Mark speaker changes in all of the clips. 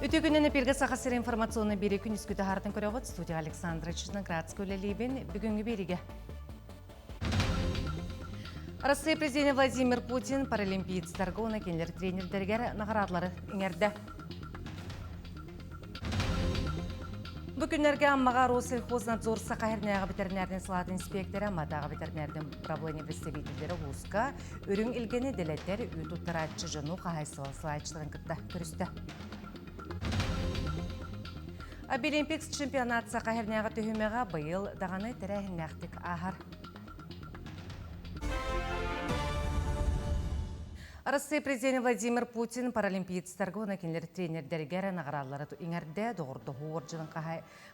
Speaker 1: Үтүө күнүн эпиргэ Саха сирэ информационный биэри күнүскү таһаартын көрөҕүт. Студия Александра Черноградская үлэлиибин. Бүгүҥҥү биэригэ. Россия президенэ Владимир Путин паралимпиецтарга уонна кинилэр тренердэригэр наҕараадалары иҥэрдэ. Бу күннэргэ Аммаҕа Россельхознадзор Саха сиринээҕи бэтэринээрдин салаатын инспектора, Амматааҕы бэтэринээрдин управление представителлэрэ улууска үрүҥ илгэни дэлэтэр үүт туттарааччы дьону хаһаайыстыба салайааччыларын кытта көрүстэ. Абилимпикс чемпионат Саха сиринээҕи түһүмэҕэ быйыл даҕаны тэрээһиннээхтик ааһар. Арассыыйа президенэ Владимир Путин паралимпиецтарга уонна кинилэр тренердэригэр наҕарааллары иҥэрдэ, доҕордоһуу уордьанын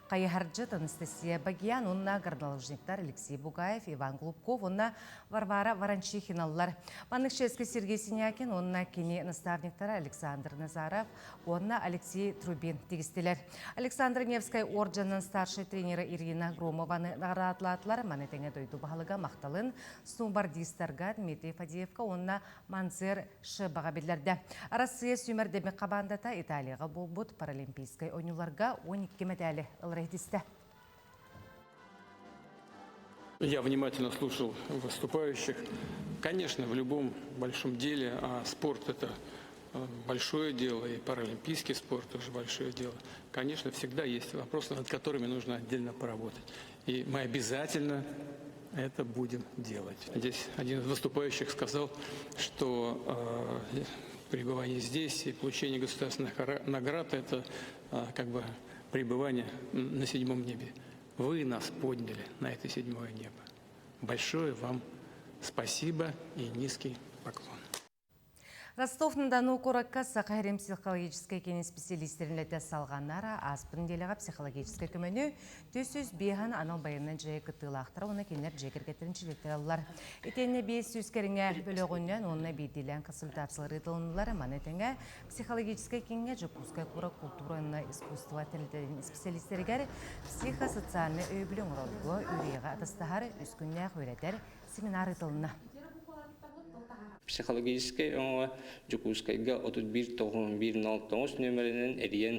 Speaker 1: хайыһардьыт Анастасия Багиян уонна горнолыжниктар Алексей Бугаев, Иван Голубков уонна Варвара Ворончихиналлар. Маннык чиэскэ Сергей Синякин уонна кини наставниктара Александр Назаров уонна Алексей Трубин тигистилэр. Александр Невскай уордьанын старшай тренера Ирина Громованы наҕараадалаатылар. Маны тэҥэ дойду баһылыга махталын сноубордистарга Дмитрий Фадеевка уонна Манзер Шебаҕа биллэрдэ. Арассыыйа сүүмэрдэммит хамаандата Италияҕа буолбут Паралимпийскай оонньууларга 12 мэтээли ылара иһитистэ.
Speaker 2: Я внимательно слушал выступающих. Конечно, в любом большом деле, а спорт это большое дело, и паралимпийский спорт тоже большое дело, конечно, всегда есть вопросы, над которыми нужно отдельно поработать. И мы обязательно это будем делать. Здесь один из выступающих сказал, что э, пребывание здесь и получение государственных наград – это э, как бы пребывание на седьмом небе. Вы нас подняли на это седьмое небо. Большое вам спасибо и низкий поклон.
Speaker 1: Ростов-на-Дону куоракка Саха сирин психологическай киинин специалистэрин үлэтэ салҕанар. Ааспыт нэдиэлэҕэ психологическай көмөнү 405 анал байыаннай дьайыы кыттыылаахтара уонна кинилэр дьиэ кэргэттэрин чилиэттэрэ ыллар. Итиэннэ 500 кэриҥэ бөлөҕүнэн уонна биирдиилээн консультациялар ыытылыннылар. Маны тэҥэ психологическай кииҥҥэ Дьокуускай куорат култуура уонна искусство тэрилтэтин исписэлиистэригэр психосоциальнай өйөбүлү оҥорорго үөрүйэҕи атастаһар үс күннээх үөрэтэр семинар ыытылынна.
Speaker 3: Психологическай өҥөҕө Дьокуускайга 31 91 09 нүөмэринэн эрийэн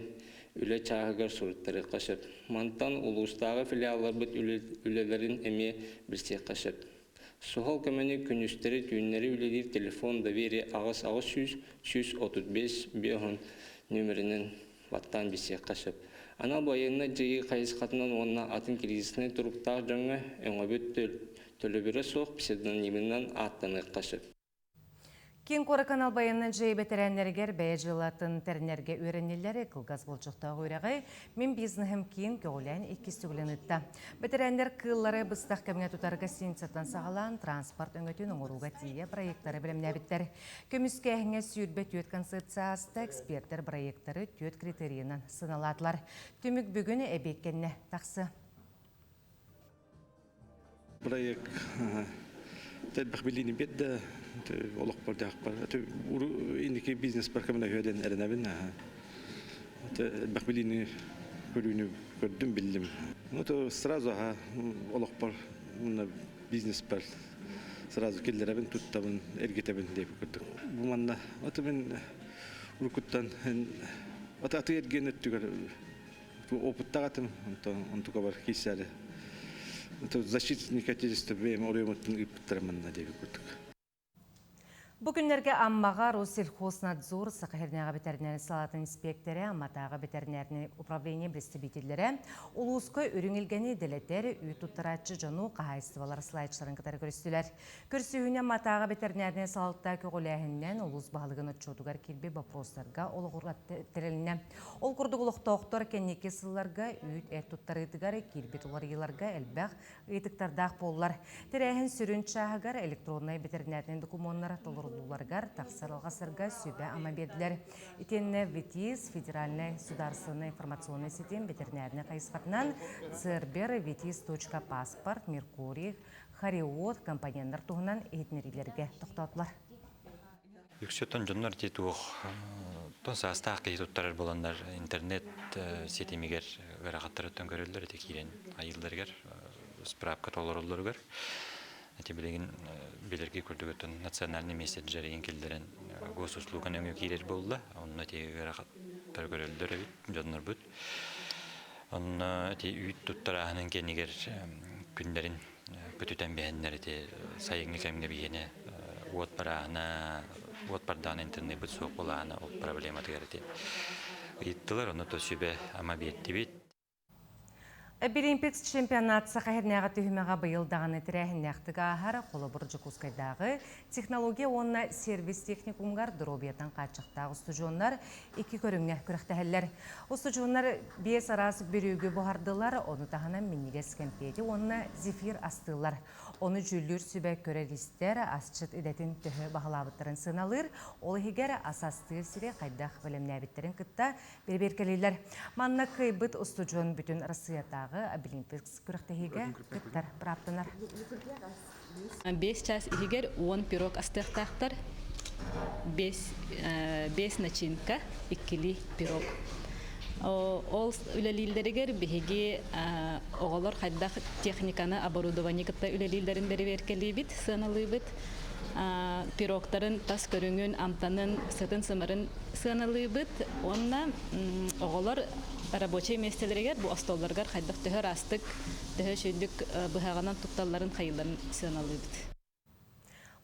Speaker 3: үлэ чааһыгар суруттарыахха сөп. Мантан улуустааҕы филиалларбыт үлэлэрин эмиэ билсиэххэ сөп. Суһал көмөнү күнүстэри-түүннэри үлэлиир телефон доверие 8 800 135 50 нүөмэринэн баттаан билсиэххэ сөп. Анал байыаннай дьайыы хайысхатынан уонна атын кризиснэй туруктаах дьоҥҥо өҥөбүт төлөбүрэ суох псевдонимынан ааттаныахха сөп.
Speaker 1: Киин куоракка байыаннай дьайыы бэтэрээннэригэр бэйэ дьыалатын тэринэргэ үөрэниллэр кылгас болдьохтоох үөрэҕи Мин бизнеһим киин көҕүлээн иккис төгүлүн ыытта. Бэтэрээннэр кыыллары быстах кэмҥэ тутар гостиницаттан саҕалаан транспорт өҥөтүн оҥорууга тиийэ проектары бэлэмнээбиттэр. Көмүскээһиҥҥэ 24 концепция ааста, экспертэр проектары түөрт критерийынан сыаналаатылар. Түмүк бүгүн эбиэт кэннэ тахсыа.
Speaker 4: Проект элбэх билиини биэрдэ олохпор дьаһахпар инники бизнеспар көмөлөһүө эрэнэбин элбэх билиини көрүүнү көрдүм биллим ну то сразу олохпор бизнеспар сразу киллэрэбин туттабын эргитэбин диэбит курдук бу манна аты мин уруккуттан аты аты эргиэн өттүгэр опыттаах этим онтон онтукабар киирсээри защитник отечества бэйэм оройуомуттан ыыппыттара манна диэбит курдук.
Speaker 1: Бу күннэргэ Аммаҕа Россельхознадзор Саха сиринээҕи бэтэринээр салаатын инспиэктэрэ, Амматааҕы бэтэринээрнэй управление представителлэрэ улууска үрүҥ илгэни дэлэтэр үүт туттарааччы дьону хаһаайыстыбалар слайдчыларын кытары көрүстүлэр. Көрсүһүүнү Амматааҕы бэтэринээрнэй салалта көҕүлээһининэн улуус баһылыгын отчуотугар киирбит боппуруостарга олоҕураттарылынна. Ол курдук олохтоохтор кэнники сылларга үүт-эт туттарыытыгар киирбит уларыйыыларга элбэх ыйытыктардаах буоллар. Тэрээһин сүрүн чааһыгар электроннай бэтэринээринэй докумуоннар толоруллууларыгар тахсар алҕастарга сүбэ-ама биэрдилэр. Итиэннэ ВИТИС федеральнай государственнай информационнай ситим бэтэринээринэй хайысхатынан Цербер, ВИТИС.паспорт, Меркурий, Хариот компоненнар туһунан иһитиннэриилэргэ тохтоотулар.
Speaker 5: Үксүттэн дьоннор ити туох тон саастаах киһи туттарар буоланнар интернет ситимигэр ыарахаттарыттан көрөллөр ити киирэн айыылларыгар справка толороллоругар ити билигин билэрги курдук национальный мессенджер киллэрэн госуслуга нөҥүө киирэр буолла онно ити ыарахаттар бары көрөллөр эбит дьоннорбут. Онно ити үүт туттарааһынын кэннигэр күннэрин көтүтэн биһэннэр ити сайыҥҥы кэмҥэ биһиэнэ уот барааһына, уот бардаҕына интернеппит суох буолааһына ол проблематыгар ити ыйыттылар, ону то сүбэ ама биэрдибит.
Speaker 1: Обилимпикс чемпионат Саха сиринээҕи түһүмэҕэ быйыл даҕаны тэрээһиннээхтик ааһар. Холобур, Дьокуускайдааҕы технология уонна сервис техникумугар доруобуйаттан хааччахтаах устудьуоннар икки көрүҥҥэ күрэхтэһэллэр. Устудьуоннар биэс араас бүрүүгү буһардылар, ону таһынан минньигэс кэмпиэти уонна зефир астыыллар. Ону дьүүллүүр сүбэ көрөр-истэр, асчыт идэтин төһө баһылаабыттарын сыаналыыр, ол иһигэр ас астыыр сири хайдах бэлэмнээбиттэрин кытта бэрэбиэркэлииллэр. Манна кыайбыт устудьуон бүтүн Россиятааҕы Обилимпикс күрэхтэһиигэ кыттар бырааптанар.
Speaker 6: 5 час иһигэр 10 пирог астыахтаахтар. 5 начинка, иккилии пирог. Ол үлэлииллэригэр биһиги оҕолор хайдах техниканы, оборудование кытта үлэлииллэрин бэрэбиэркэлиибит, сыаналыыбыт. Пирогтарын тас көрүҥүн, амтанын, сытын-сымарын сыаналыыбыт уонна оҕолор рабочай миэстэлэригэр бу остуолларыгар хайдах төһө ыраастык, төһө үчүгэйдик быһаҕынан тутталларын, хайыыларын сыаналыыбыт.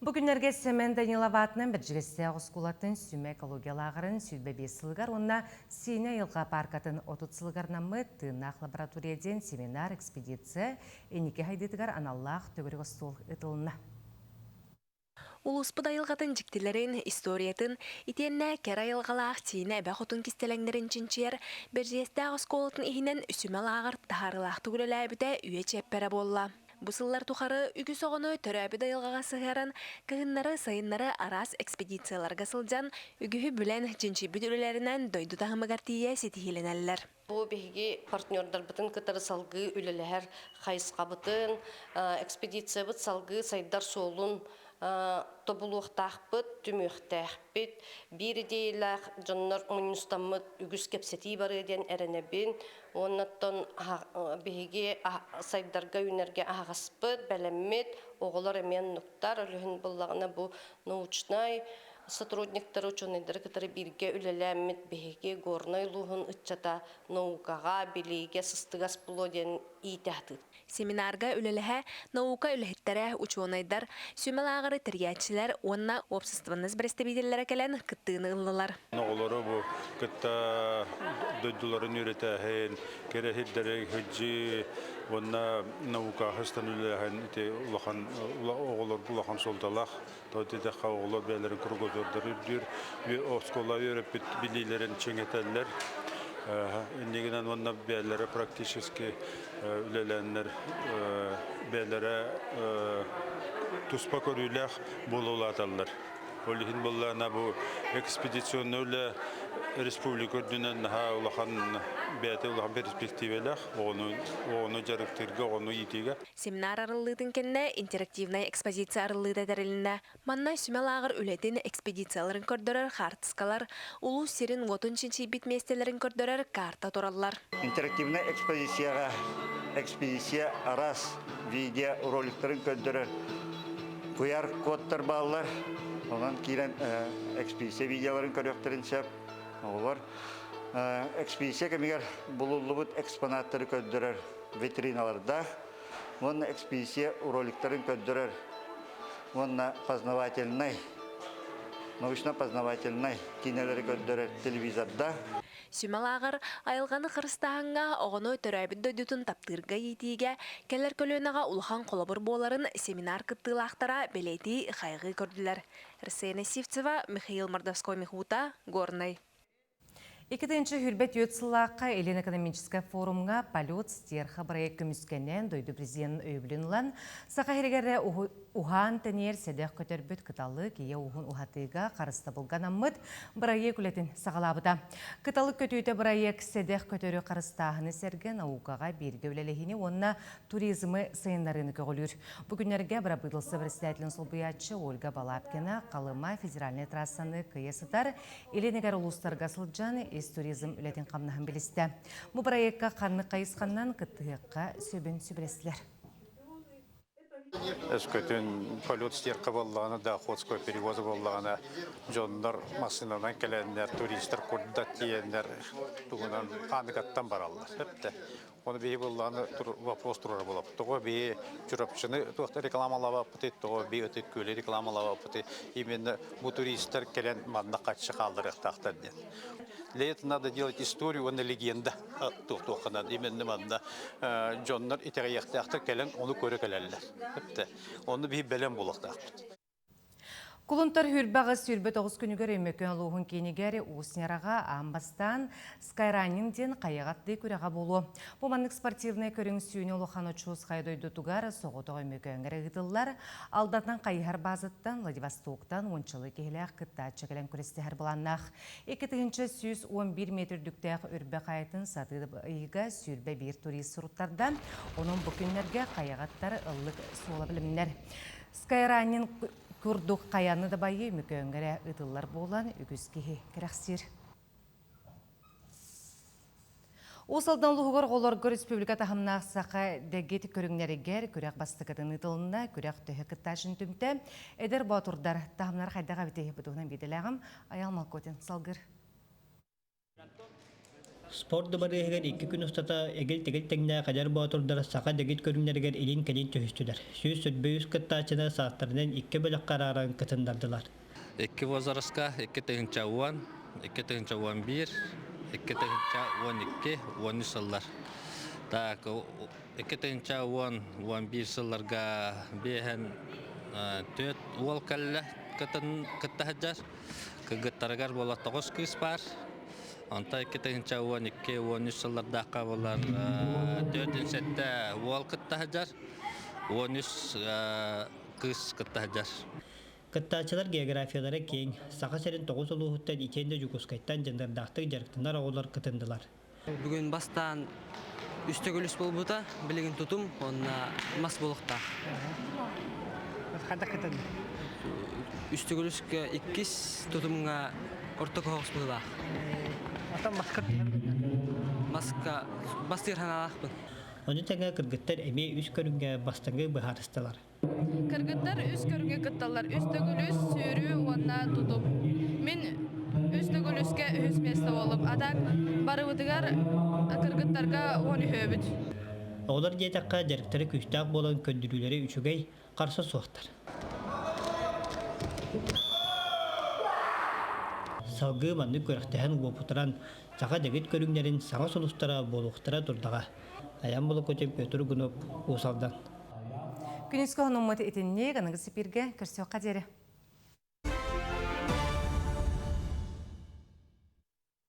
Speaker 1: Бу күннэргэ Сэмэн Данилов аатынан Бэрдьигэстээх оскуолатын Сүмэ экология лааҕырын 25 сылыгар уонна Сиинэ айылҕа пааркатын 30 сылыгар анаммыт Тыыннаах лаборатория диэн семинар-экспедиция инники сайдыытыгар аналлаах төгүрүк остуол ыытылынна.
Speaker 7: Улууспут айылҕатын дьиктилэрин, историятын, итиэннэ кэрэ айылҕалаах Сиинэ эбэ хотун кистэлэҥнэрин чинчийэр Бэрдьигэстээх оскуолатын иһинэн Сүмэ лааҕыр таһаарыылаахтык үлэлээбитэ үйэ чиэппэрэ буолла. Бу сыллар тухары үгүс оҕону төрөөбүт айылҕаҕа сыһыаран, кыһыннары-сайыннары араас экспедицияларга сылдьан, үгүһү билэн, чинчийбит үлэлэринэн дойду таһымыгар тиийэ ситиһиилэнэллэр.
Speaker 8: Бу биһиги партнердарбытын кытары салгыы үлэлэһэр хайысхабытын, экспедициябыт салгыы сайдар суолун тобулуохтаахпыт, түмүөхтээхпит. Биир идеялаах дьоннор мунньустаммыт үгүс кэпсэтии барыа диэн эрэнэбин. Уонна оттон биһиги сайдарга үүнэргэ аһаҕаспыт, бэлэммит, оҕолор эмиэ оннуктар. Ол иһин буллаҕына бу научнай сотрудниктары, учуонайдары кытары бииргэ үлэлээммит биһиги Горнай улууһун ыччата наукаҕа, билиигэ сыстыгас буолуо диэн иитэ сатыыр.
Speaker 7: Семинарга үлэлэһэ наука үлэһиттэрэ, учуонайдар, сүмэ лааҕыры тэрийээччилэр уонна уопсастыбаннас бэрэстэбиитэллэрэ кэлэн кыттыыны ыллылар.
Speaker 9: Оҕолору бу кытта дойдуларын үөрэтээһин, кэрэһирдэри сылдьыы уонна наукаҕа сыстан үлэлээһин ити улахан оҕолорго улахан суолталаах. Тоҕо диэтэххэ оҕолор бэйэлэрин кругозордары үрдүүр, оскуола үөрэппит билиилэрин чиҥэтэллэр. Иннигинэн уонна бэйэлэрэ практически үлэлээннэр бэйэлэрэ туспа көрүүлээх буола улааталлар. Ол иһин буоллаҕына бу экспедиционнай үлэ республика үрдүнэн наһаа улахан бэйэтэ улахан перспективэлээх оҕону оҕону дьарыктыырга, оҕону иитиигэ.
Speaker 7: Семинар арыллыытын кэннэ интерактивнай экспозиция арыллыыта тэрилиннэ. Манна сүмэ лааҕыр үлэтин, экспедицияларын көрдөрөр хаартыскалар, улуус сирин-уотун чинчийбит миэстэлэрин көрдөрөр карта тураллар.
Speaker 10: Интерактивнай экспозицияҕа экспедиция араас видео роликтарын көрдөрөр QR-кодтар бааллар. Онон киирэн экспедиция видеоларын көрүөхтэрин сөп. Оҕолор экспедиция кэмигэр булуллубут экспонаттары көрдөрөр витриналардаах уонна экспедиция роликтарын көрдөрөр уонна познавательнай, научно-познавательнай киинэлэри көрдөрөр телевизорда.
Speaker 7: Сүмэ лааҕыр айылҕаны харыстааһыҥҥа, оҕону төрөөбүт дойдутун таптыырга иитиигэ, кэлэр көлүөнэҕэ улахан холобур буоларын семинар кыттыылаахтара бэлиэтии, хайҕыы көрдүлэр. Арсена Сивцева, Михаил Мордовской-Михута, Горнай.
Speaker 1: 2024 сыллаахха Илин экономическай форумҥа «Полет стерха» проект көмүскэнэн дойду президенин өйөбүлүн ылан, Саха сиригэр уһаан тэнийэр сэдэх көтөрбүт кыталык ийэ ууһун уһатыыга харыстабылга анаммыт бырайыак үлэтин саҕалаабыта. Кыталык көтүүтэ бырайыак сэдэх көтөрү харыстааһыны сэргэ наукаҕа бииргэ үлэлэһиини уонна туризмы сайыннарыыны көҕүлүүр. Бу күннэргэ бырабыыталыстыба председателин солбуйааччы Ольга Балабкина Халыма федеральнай трассаны кыйа сытар Илин-Эгэр улуустарга сылдьан ис туризм үлэтин-хамнаһын билистэ. Бу проекка ханнык хайысханнан кыттыһыахха сөбүн сүбэлэстилэр.
Speaker 11: Өскөтүн полет стерка буоллаҕына да, Охотского перевоза буоллаҕына, дьоннор массыынанан кэлэннэр, туристар курдат тиийэннэр тугунан Хаандыгаттан бараллар. Сөптө. Оны биһи буоллаҕына вопрос турар буолап. Тоҕо биһи Чурапчыны туохта рекламалаабаппытый, тоҕо биһи Ытык Күөлү рекламалаабаппытый, именно бу туристар кэлэн манна хаччы хаалларыахтаахтар диэн. Для этого надо делать историю уонна легенда туох-туохханан именно манна дьоннор итэҕэйиэхтээхтэр кэлэн ону көрө кэлэллэр. Онну биһи бэлэм буолуохтаахпыт.
Speaker 1: Кулунтар хүрбэҕис 29 күнүгэр Өймөкөөн улууһун киинигэр Уус Ньараҕа аан бастаан Скайраннинг диэн хайаҕаттыы күрэҕэ буолуо. Бу маннык спортивнай көрүҥ сүүнэ улахан очуос хайа дойдутугар соҕотох Өймөкөөҥҥө ыытыллар. Алдатан хайыһар баазаттан Владивостоктан уончалыы киһилээх кыттааччы кэлэн күрэстэһэр былааннаах. 2111 метр үрдүктээх үрбэ хайатын сатыы ыйга 21 турист суруттарда. Онон бу күннэргэ хайаҕаттар ыллык суола билимнэр. Скайраннинг курдук хайаны да байыы мүкөөҥҥө ытыллар буолан үгүс киһи кэрэхсиир. Уус Алдан улууһугар оҕолорго республика таһымнаах саха дэгит көрүҥнэригэр күрэх бастакытын ыытылынна. Күрэх төһө кыттааччыны түмтэ. Эдэр боотурдар таһымнар хайдах эбитий? Бу туһунан биирдэлээҕим Аял Малкотин салгыр.
Speaker 12: Спорт дыбарыаһыгар икки күн устата эгил-тэгил тэҥнээх эдэр боотурдар саха дэгит көрүҥнэригэр илин-кэлин түһүстүлэр. 123 кыттааччыны саастарынан икки бөлөххө арааран кытыннардылар.
Speaker 13: Икки возраска 2010, 2011, 2012, 13 сыллар. Так, 2010, 11 сылларга биэһэн түөрт уол кэллэ кытта сылдьар. Кыргыттарыгар буола тоҕус кыыс баар. Онтон 2012, 13 сыллардаахха буолар 47 уол кытта сылдьар, 13 кыыс кытта сылдьар.
Speaker 12: Кыттааччылар географиялара киэҥ, Саха сирин тоҕус улууһуттан итиэннэ Дьокуускайтан дьаныардаахтык дьарыктанар оҕолор кытыннылар.
Speaker 14: Бүгүн бастаан үс төгүл үс буолбута, билигин тутум уонна мас буолуохтаах.
Speaker 12: Хайдах кытынна?
Speaker 14: Үс төгүл үскэ иккис тутумҥа орто коһоҕос быһыылаах.
Speaker 12: Оттон маска
Speaker 14: Маска бастыыр санаалаахпын.
Speaker 12: Ону тэҥэ кыргыттар эмиэ үс көрүҥҥэ бастыҥы быһаарыстылар.
Speaker 15: Кыргыттар үс көрүҥҥэ кытталлар. Үс төгүл үс, сүүрүү уонна тутум. Мин үс төгүл үскэ үһүс миэстэ буоллум. А так барыбытыгар кыргыттарга уон үһүөбүт.
Speaker 12: Оҕолор диэтэххэ, дьарыктара күүстээх буолан көрдөрүүлэрэ үчүгэй, харса суохтар. Салгыы маннык күрэхтэһэн уопутуран, саха дэгит көрүҥнэрин саҥа сулустара буолуохтара турдаҕа. Айан Болокутин, Петр Гунов, Уус Алдан.
Speaker 1: Күнүскү хонуммут итинник аныгы сипиргэ көрсүөххэ диэри.